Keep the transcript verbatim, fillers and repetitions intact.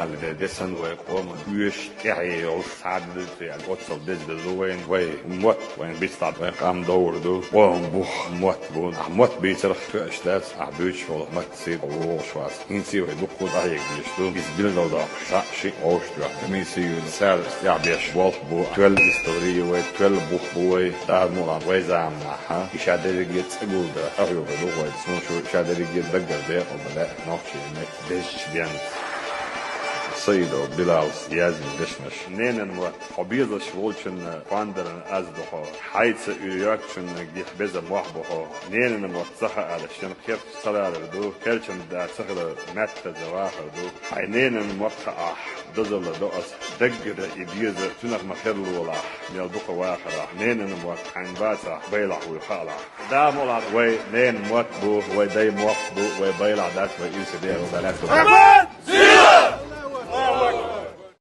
Али де десан вай къоман уьш тӀехье йолуш схьа а деза, оццал деза беза вайн вай мотт, вайн бицдӀа вайн къам довр ду, къоман бух мотт бу. Ахь мотт бийцарх тоьаш дац, ахь буьйцуш болу мотт сий вогӀуш вац. ХӀинца вай дуккха а дӀахьега дезаш ду. Иза билгалдоккхуш цхьаъ-шиъ вовшах дуьхьа. Комиссия цара тӀехь беш болх бу, тоьлла истори ю вай, тоьлла бух бу вай, Дала мукъалахь вай заманахь. И ша дерриге цӀа гулдан къахьоьгур ду вай, цунна шу ша дерриге даггара декъал дан лаьа нохчийн меттан дезачу денца. Саидов Билалс яздина дешнаш. Ненан мотт, хьо безаш волчунна кхоандаран аз ду хьо. Хьайца уьйр йоцучунна гихь беза мохь бу хьо. Ненан мотт ца хаалаш, шен кхерча ца ларар ду, кхерчан да ца хилар маьттаза вахар ду. Хьайн ненан мотт хаахь, дозалла до ас, даггара и деза, цуьнах ма херлолахь, мел дукха вахарахь. Ненан мотт хьайн бацахь, байлахь вуй хаалахь. Дала мукъалахь вай ненан мотт бу, вай дай мохк бу, вай байлахь дац, вай ирсе дехар ду.